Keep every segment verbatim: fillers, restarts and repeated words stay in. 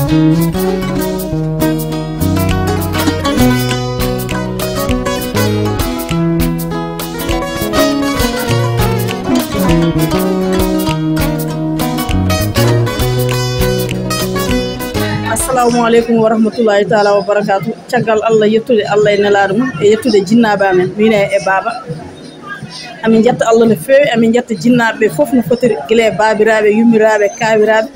Assalamu aleykum wa rahmatullahi taala wa barakatuh. Caggal Allah, yettude Allah e nelaaɗo mum e yettude jinnaaɓe amen, min e, e baaba. Amin njetta Allah no feewi, amin njetta jinnaaɓe ɓe fof no fotiri, gila e baabiraaɓe, yummiraaɓe, kaawiraaɓe,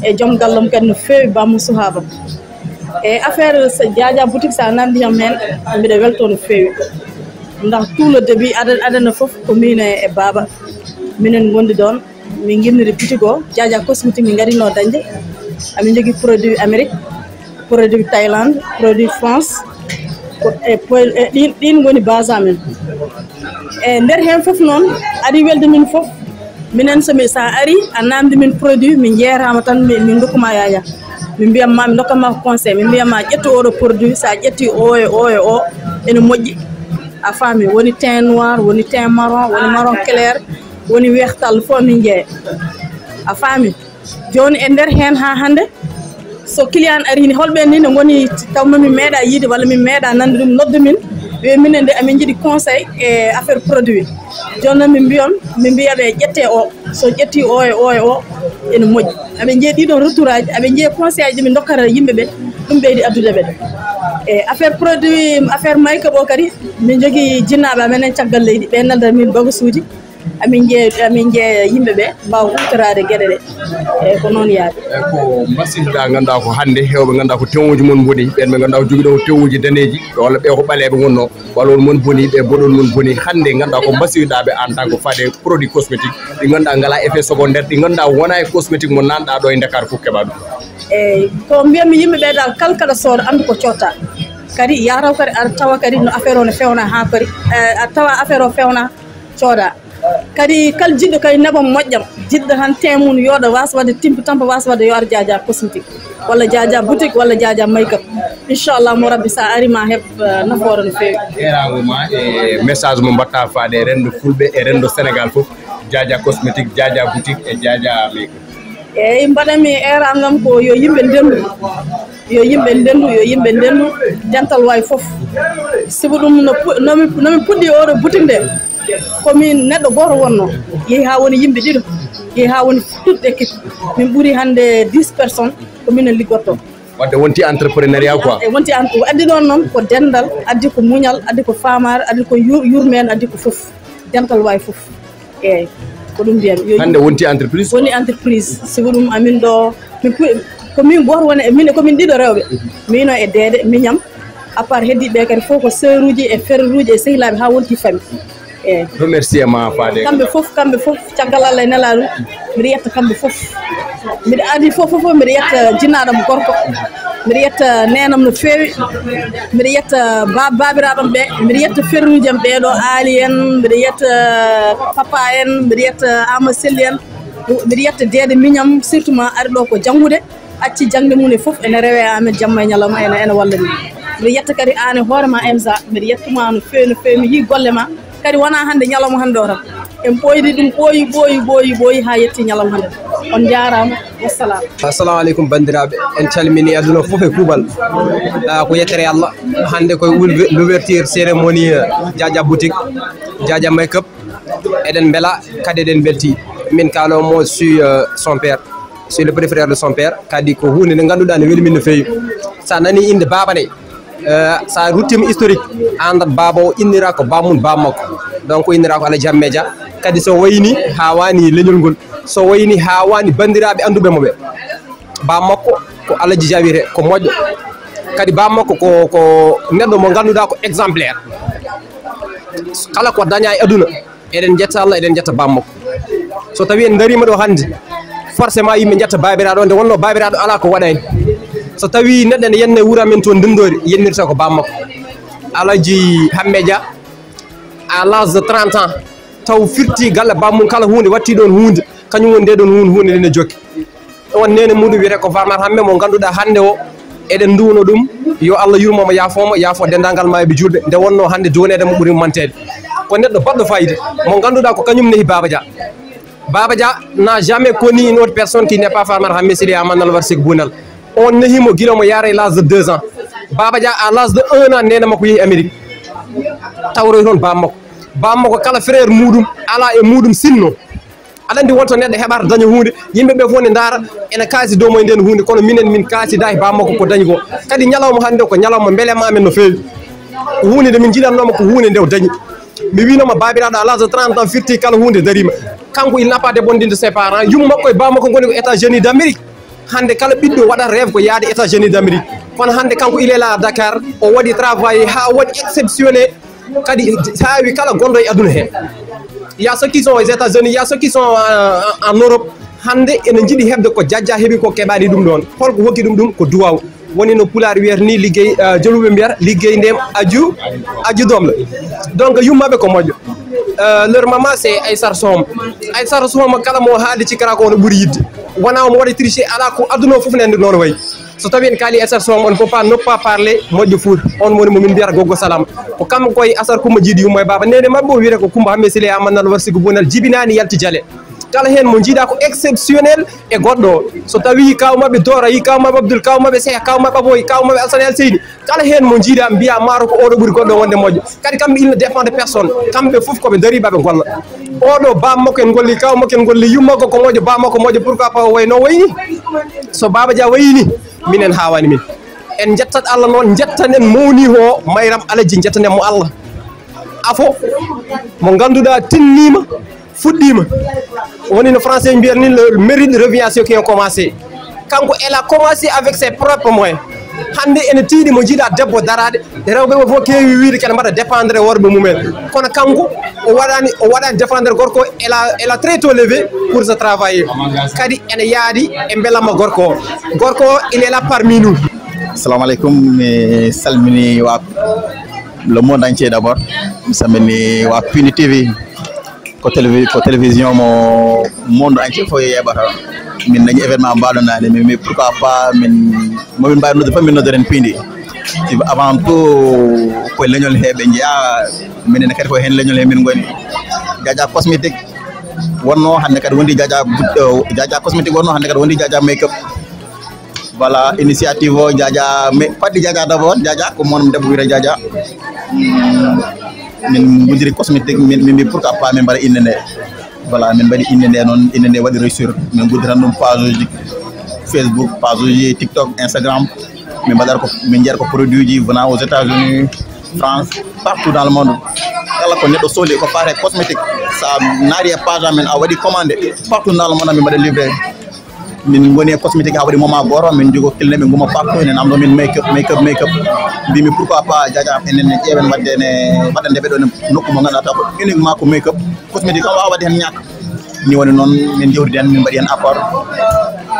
e joom gallam kadi no feewi, bammo Suhaaba. E affaire sa-, Jaaja boutique, sa nanndi kam heen, mbiɗa weltoo no feewi. Ndax tout le début, adan-, adana fof ko min e, e baaba. Minen ngondi ɗoon, min ngimmiri boutique o, Jaaja cosmétique min ngarinoo dañde. Amin njogii produit Amérique, produit Thaïlande, produit France. Ko e, e ɗin, ɗin ngoni base amen. E nder heen fof noon, aɗi welde min fof. Minen so mi, sa ari, a namdi min produit, min jeeyataama tan, min, min ndokkuma Yaya. Min mbiyat ma, min ndokkat ma ko conseil, min mbiyat ma ƴettu oɗo produit, sa ƴetti o e o e o, ene moƴƴi. A faami, woni teint noir, woni teint marron, woni marron clair, woni weex tall, fof min jeeya. A faami? Jooni e nder heen haa hannde, so client arii ni, holɓe ni ne ngoni taw ma min meeɗa yiide walla min meeɗa nande ɗum, nodda min, wiya minen de amin njiɗi conseil e affaire produit. Jooni noon min mbiyon, min mbiya ɓe ƴette o, so ƴetti o e o e o, ene moƴƴi. Aɓe njiya ɗiɗon retour aji, aɓe njiya conseil aji ɗi min ndokkata yimɓe ɓe, ɗum ɓeydi addude ɓe. E affaire produit, affaire make-up o kadi, min njogii jinnaaɓe amen en caggal leydi, ɓe nelda min bagasuuji. Amin nje-, amin njeeya yimɓe ɓe mbaawa huutoraade geɗe ɗe. Eeyi, ko noon yaade. Eeyi, ko mbasiytoɗaa, ngannduɗaa ko hannde heewɓe ngannduɗaa ko teŋooji mon mboni, ɓeen ɓe ngannduɗaa ko jogiiɗo ko teŋooji daneeji, walla ɓe ko ɓaleeɓe ngonnoo, walla on mon boni, ɓe boɗon mon boni. Hannde ngannduɗaa ko mbasiytoɗaa ɓe en tant que faade produit cosmétique, ɗi ngannduɗaa ngalaa effet secondaire, ɗi ngannduɗaa wonaa e cosmétique mo nanɗaa ɗo e Dakar fof keɓaa ɗum. Eeyi, ko mbiyatmi yimɓe ɓe dal, kala kaɗa sooda, anndu ko cotta. Kadi yaa taw kadi aɗa tawa kadi no affaire o no fewna haa kadi, eh, aɗa tawa affaire o fewna, cooda. Kadi kala jiɗɗo kadi neeɓam moƴƴam, jiɗɗo tan teint mum yooɗa, waasa waɗde timpi tampa, waasa waɗde yo ar Jaaja cosmétique, walla Jaaja boutique, walla Jaaja make-up. Inchallah mo Rabbi, sa ari ma heɓ, eh, nafoore no feewi. Eeraango ma e message mo mbaɗta faade e renndo Fulɓe e renndo Sénégal fof, Jaaja cosmétique, Jaaja boutique e Jaaja make-up. Eeyi, mbaɗanmi eeraango am ko yo yimɓe ndenndu, yo yimɓe ndenndu, yo yimɓe ndenndu, dental wawi fof. Sibu ɗum no pu-, no mi, no mi puɗɗi oɗo boutique nde, ko min neɗɗo gooto wonno, yehi haa woni yimɓe ɗiɗo, yehi haa woni toute équipe. Min ɓuri hannde dix personnes, ko minen liggotto. Wadde wonti entrepreneuriat quoi. E wonti en-, ko addi ɗoon noon ko denndal, addi ko muñal, addi ko faamaare, addi ko yur-, yurmeen, addi ko fof. Dental wawi fof. Eeyi, ko ɗum mbiyami. Yo hannde wonti entreprise? Woni entreprise. Sibu ɗum amin ɗo, min pu-, ko min gooto woni e, min, ko min ɗiɗo rewɓe. Min o e Deede, miñam. À part heddiiɓe ɓe kadi fof ko sœur uji e frère uji e sehilaaɓe haa wonti famille. Eeyi. Remercier ma faade. Kamɓe fof, kamɓe fof, caggal Allah e nelaaɗo, mbiɗa yetta kamɓe fof. Mbiɗa adi fof, fof, fof, mbiɗa yetta jinnaaɗo am gorko. Mbiɗa yetta neenam no feewi. Mbiɗa yetta ba-, baabiraaɓe am ɓe. Mbiɗa yetta frère uji am ɓee ɗo, Aali en. Mbiɗa yetta papa en. Mbiɗa yetta Amadou Selli en. Mbiɗa yetta Deede miñam, surtout ma ari ɗo ko janngude. Acci jaŋde mum e fof, ene rewe e amen jamma e ñalawma, ene, ene walla min. Mbiɗa yetta kadi aan e hoore ma, Emsa, mbiɗa yettuma no feewi, no feewi, mi yii golle ma. Kadi wonaa hannde ñalawma hannde o tan. En ɓooydi ɗum, ɓooyi, ɓooyi, ɓooyi, ɓooyi, haa yetti ñalawma hannde. On njaaraama, wassalam. Assalamu aleykum, banndiraaɓe. En calminii aduna fof e kuuɓal. Ah, ko yettere Allah. Hannde koye ouvre-, l'ouverture cérémonie, euh, Jaaja Boutique, Jaaja Make-up. Eɗen mbela, kadi eɗen mbelti. Min kaalo mo suis, euh, son père. C'est le préféré de son père, kadi ko huunde nde ngannduɗaa ne weli min no feewi. So a nanii innde baaba ne, eh, so a ruttiima historique, a anndat baaba o innira ko baaba mum, baaba makko. Donc o innira ko Alhaji Hammee Dia. Kadi so wayni, haa waani leñol ngol. So wayni, haa waani banndiraaɓe annduɓe mo ɓe. Baaba makko ko Alhaji Dia wiyetee, ko moƴƴo. Kadi baaba makko ko, ko neɗɗo mo ngannduɗaa ko exemplaire. Kala ko dañaa e aduna, eɗen njetta Allah, eɗen njetta baaba makko. So tawii en ndariima ɗo hannde, forcément yimɓe njetta baabiraaɗo, nde wonnoo baabiraaɗo alaa ko waɗaani. So tawii neɗɗo ene yenna e wuro amen toon Ndenndoori, yennirta ko baaba makko. Alhaji Hammee Dia, à l'âge de trente ans, taw firti galle baaba mum, kala huunde, watti ɗoon huunde, kañum woni nde ɗoon huunde, huunde nde ne jokki. On neene muɗum wiyetee ko Farmata Hammee mo ngannduɗaa hannde o, eɗen nduwno ɗum, yo Allah yurmo mo, yaafo mo, yaafo denndaangal maayɓe juulɓe. Nde wonnoo hannde duwaneede mo ɓuri manteede. Ko neɗɗo baɗɗo fayida, mo ngannduɗaa ko kañum nehi Baaba Dia. Baaba Dia n'a jamais connu une autre personne qui n'est pas Farmata Hammee, Sidi Amanal Warsik Bunal. On nehi mo gila mo yaara e l'âge de deux ans. Baba Dia, à l'âge de un an, nene makko yehi Amérique. Tawroy toon baba makko. Baba makko kala frère muɗum ala e muɗum sinno. Aɗa andi wonto neɗɗo heɓata daña hunde, yimɓe ɓe fof ne ndaara ene kaasi dow mo e nden hunde, kono minen min kaasida e baba makko ko dañi ko. Kadi ñalawma hannde ko ñalawma mbelema amen no feewi. Ko hunde nde min jiɗatnoma, ko hunde nde o dañi. Mi winoma babiraɗo, à l'âge de trente ans firti kala hunde darima. Kanko, il n'a pas de bonne de ses parents. Yumma makko e baba makko ngoni ko États-Unis d'Amérique. Hannde kala ɓiɗɗo waɗa rêve ko yaade États-Unis d'Amérique. Kono hannde kanko, il est là à Dakar, o waɗi travail ha waɗi exceptionnel. Kadi saawi kala gonɗo e aduna he. Il y a ceux qui sont aux États-Unis, il y a ceux qui sont euh, en Europe. Hannde ene jiɗi heɓde ko Dia Dia heɓi ko, keɓani ɗum ɗon. Holko hokki ɗum ɗum? Ko duwaw. Woni no pulaar wiyata ni, liggey, euh, joluɓe mbiyata liggey ndem aju aju doom la. Donc yummaɓe ko moƴƴo. Euh, leur maman c'est Aïssata Sohma. Aïssata Sohma kala mo haali cikkata ko ono ɓuri yidde. Wona omo waɗa tricher, ala ko aduna o fof nande noon wayi. So tawi en kaali Aïssata Sohma, on ne peut pas ne pas parler moƴƴo Fuuta. On woni mo min mbiyata Goggo Salam. Ko kam koye Asar Kumba Jiidi yumma e baaba. Nene maɓɓe o wiyata ko Kumba Hamme Sile Amanal Warsigu Bonal jibinani yalti jale. Kala heen mo jiiɗa ko exceptionnel e goɗɗo o. So tawi kaw maɓɓe Dora, yi kaw maɓɓe Abdoul, kaw maɓɓe Seeha, kaw maɓɓe Aboy, kaw maɓɓe Alsane Alseyni, kala heen mo jiiɗa mbiya maaro ko oɗo ɓuri goɗɗo wonde moƴƴo. Kadi kamɓe, il ne dépend de personne. Kamɓe fof ko ɓe dariɓe ɓe golla. Oɗo baba makko en golli, kaw makko en golli, yumma ko ko moƴƴo, baba makko moƴƴo, pourquoi pas o wayno wayni? So Baba Dia wayni, minen hawani min. En jettat Allah noon, jettanen mawni o Mayram Alaji, jettanen mo Allah. Afo mo ngannduɗaa tinniima, fuɗɗiima. Woni no français mbiyata ni, le mérite revient à ceux qui ont commencé. Kanko, elle a commencé avec ses propres moyens. Hannde ene tiiɗi mo jiiɗa debbo daraade, rewɓe ɓe fof keewi wiide kene mbaɗa dépendre e worɓe mumen. Kono kanko, o waɗani, o waɗani dépendre gorko, elle a, elle a très tôt levé pour se travailler. Kadi ene yaadi e mbelamma gorko o. Gorko o, il est là parmi nous. Assalamu alaikum, mi salmini wa le monde entier d'abord. Mi salmini wa Pindi T V. Ko télévi-, ko télévision mo monde entier fof yeɓata. Min dañi événement mbaɗo nane, mais, mais pourquoi pas min, momin mbawi nodde fof min nodderen Pindi. Avant tout, ko leñol he ɓe jeeya, minen kadi ko hen leñol he min goni. Dia Dia cosmétique wonno, hannde kadi wondi Dia Dia but-, eh, Dia Dia cosmétique wonno, hannde kadi wondi Dia Dia make-up. Voilà, initiative o Dia Dia, mais fadde Dia Dia d'abord, Dia Dia ko mon debbo wiyata Dia Dia. Mm, min gudiri cosmétique, min, min mbi pourquoi pas min mbaɗa inde nde. Voilà, min mbaɗi inde nde noon, inde nde waɗi réussir. Min gudditan ɗum page uji Facebook, page uji TikTok, Instagram. Min mbaɗata ko, min jeeyata ko produit ji venant aux États-Unis, France, partout dans le monde. Kala ko neɗɗo sohli ko faate cosmétique, sa naati e page amen, a waɗi commandé, partout dans le monde min mbaɗa livré. Min ngoni e cosmétique haa waɗi moment gooto, min njogo client ɓe ngumma partout, ene namndo min make-up, make-up, make-up. Mbimi pourquoi pas Dia Dia enen ne ƴeewen waɗde ne, waɗande ɓe ɗo ne nokku mo ngannduɗaa taw ko uniquement ko make-up. Cosmétique kam waawa waɗde heen ñaak. Ni woni noon min jewtidi heen, min mbaɗi heen accord.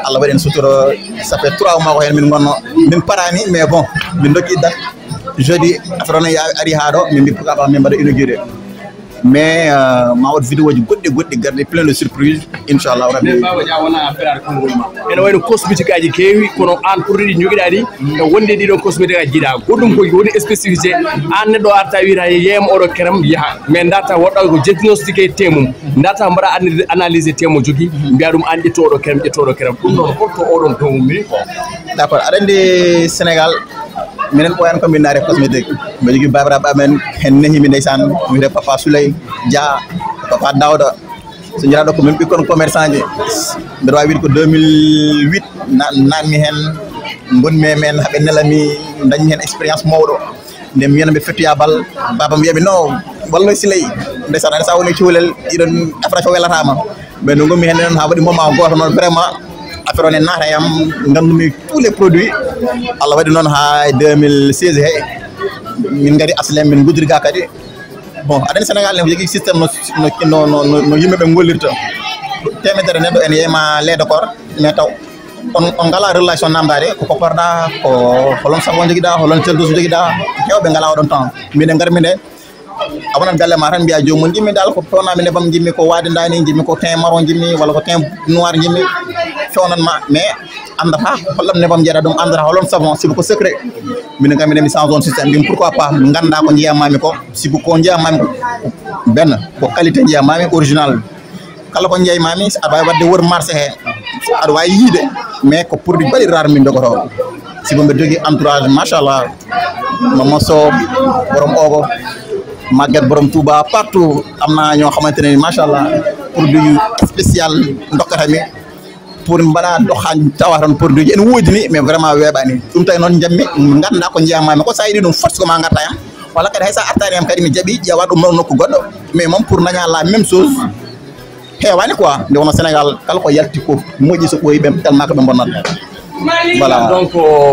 Allah waɗi en sutura, ça fait trois mois ko heen min ngonno, min parani, mais bon, min ndokki date. Jeudi, affaire o ne ya-, ari haa ɗo, min mbi pourquoi pas min mbaɗa inauguré. Mais, euh, ma waɗ vidéo ji goɗɗi goɗɗi garɗi plein de surprise, inchallah rabbi. Mais Baba Dia wona affaire ar konngol ma. Ene wayno cosmétique aji keewi, kono an produit ɗi jogiɗa ɗi, e wonde ɗiɗon cosmétique aji jiiɗa. Goɗɗum ko woni spécificité, an neɗɗo arta wiyata yeeyam oɗo crème yaha. Mais darta woɗɗa ko diagnostiqué tee mum. Darta mbaɗa analyse, analyse tee mo jogii, mbiya ɗum an ƴettu oɗo crème, ƴettu oɗo crème. Ɗum noon holto oɗon ton ummi? D'accord, aɗa anndi Sénégal, minen ɓooyan ko min naati cosmétique. Mbeɗa jogii baabiraaɓe amen, heen nehimi ndeysaan, wiyetee Papa Souley Dia, Papa Daouda. So njeeraa ɗo ko min ɓikkon commerçant ji. Mbeɗa waawi wiide ko deux mille huit na-, naatmi heen, ngonmi e men, haɓe nelami, dañmi heen expérience mawɗo. Nde mi wiyata mbe fettoya bal, baaba am wiyami, "Non, walloy Siley." Ndeysaan, aɗa sa woni cuulel, iɗon affaire fof welataama. Mais no ngonmi heen noon, haa waɗi moment gooto noon, vraiment, affaire o ne naata e am, nganndumi tous les produits. Allah waɗi noon haa deux mille seize he, min ngari aslem, min nguddiri ga kadi. Bon, aɗa anndi Sénégal ne, ko jogii système no, no, no, no, no, no yimɓe ɓe ngollirta. Teemedere neɗɗo ene yeyma lait de corps, mais taw on, on ngalaa relation namdaade, ko ko porɗa, ko holon savon jogiɗa, holon gel douche jogiɗa, heewɓe ngalaa oɗon temps. Minen ngarmi nde, a wonat galle ma tan mbiya joomum, "Jimmi dal ko pewnami nebam, jimmi ko wadi ndani, jimmi ko teint marron, jimmi walla ko teint noir, jimmi." Fewnan ma, mais anndata hollam nebam jeeɗa ɗum, anndata holon savon, sibu ko secret. Minen kam minen mi change on système, mbimi pourquoi pas, ngannda ko jeeyamami ko, sibu ko jeeyamami ko benn, ko qualité jeeyamami, original. Kala ko jeeymami, aɗa wawi wadde wor marché he, Aɗa waawi yiide, mais ko produit baɗi rare min dogotoo. Si bo mbe jogi entourage, machallah, Mama Sow, borom Ogo, Maguette, borom Touba, partout am na ñoo xamante ne, machallah, produit spécial ndokkata mi pour mbaɗa doxaan tawa tan produit ji ene woodi ni, mais vraiment weeɓani. Ɗum tawi noon jammi ngannda ko njeyamaa mi, ko sa yiɗi ɗum force ko ma ngarta yam. Walla kadi hay sa artaani yam kadi mi jaɓi ƴeewa ɗum noon nokku goɗɗo, mais moom pour naña la même chose. Heewaani quoi, nde wonno Sénégal kala ko yalti ko moƴƴi, so ɓooyi ɓe tellement ko ɓe bonnata. Voilà. Donc,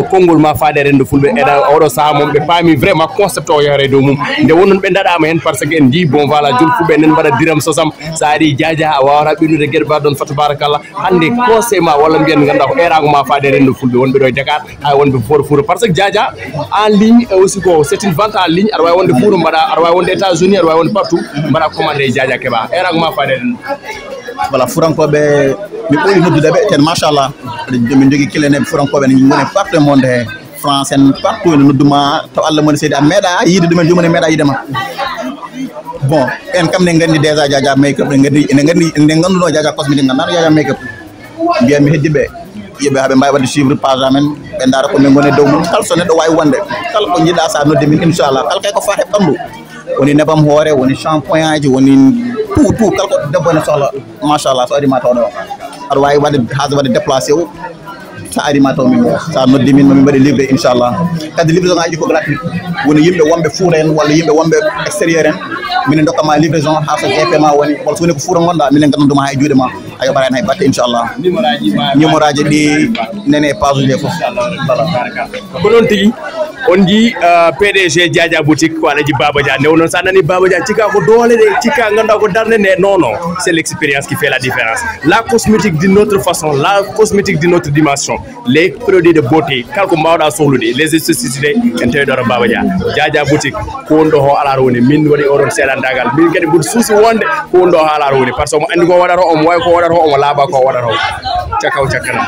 konngol ma faade rendo fulɓe eɗa oɗo saha moom ɓe paami vraiment concept o yahre dow mum. Nde wonnon ɓe ndaɗama hen par ce que en ndi bon, voilà, jol fulɓe enen mbaɗa diram sosam. Sa ari Diadia a wawata ɓennude gueɗe mbaɗa ɗon fa tabarakallah. Hande conseil ma walla mbiyen ganduɗa ko erago ma faade rendo fulɓe wonɓe ɗo e Dakar, hay wonɓe foto foto par ce que Diadia en ligne et aussi ko c'est une vente en ligne. Aɗa wawi wonde foto mbaɗa, aɗa wawi wonde États-Unis, aɗa wawi wonde partout, mbaɗa commandé e Diadia keeɓa. Erago ma faade rendo. Voilà, furankoɓe, mi ɓooyi noddude ɓe ten, machallah. Min jogui kilene furankoɓe ne goni partout e monde he, France en partout ene nodduma, taw Allah moni seydi a meeɗa yiide ɗumen, jomum ne meeɗa yiide ma. Bon, en kam ne gandi déjà Diadia makeup, ne gandi, ne gandi, ne ganduno Diadia cosmétique, gandano Diadia makeup. Mbiya mi heddi ɓe, yiɓe haɓe mbawi wadde suivre page amen, ɓe dara ko min goni e dow mum. Kala so neɗɗo wawi wonde, kala ko jiɗɗa sa noddi min, inchallah, kala kay ko fate ɓandu, woni nebam hoore, woni shampoing aji, woni tout tout, kala ko debbo ne sohla, machallah, so ari ma tawɗo. Aɗa wawi wadde haade wadde déplacé o, sa ari ma taw min, sa noddi min, mamin mbaɗi livré, inchallah. Kadi livraison aji ko gratuit, woni yimɓe wonɓe fuuta en walla yimɓe wonɓe extérieur en, minen dokkama livraison ha so gp ma woni, walla so woni ko fuuta gonɗa, minen gandantuma ha e juuɗe ma. A yoɓata hen hay batte, inchallah. Numéro aji ɗi nene e page uji fof. Voilà. Ko noon tigi. On dit, euh, P D G Diadia Boutique, ko alaji Baba Dia. Nde wonnoon sa nani Baba Dia, cika ko doole de, cika ganda ko darde nde. Non, non, c'est l'expérience qui fait la différence. La cosmétique d'une autre façon, la cosmétique d'une autre dimension. Les produits de beauté, kala ko mbawɗa sohlude, les spécificités, en tawi ɗo to Baba Dia. Diadia Boutique, ko woni ɗo ho ala to woni. Min waɗi oɗon seeɗandagal. Min kadi mboɗo suusi wonde ko woni ɗo ho ala to woni. Par ce que omo andi ko waɗata, omo wawi ko waɗata, omo laaɓa ko waɗata. Cakaw cakkana.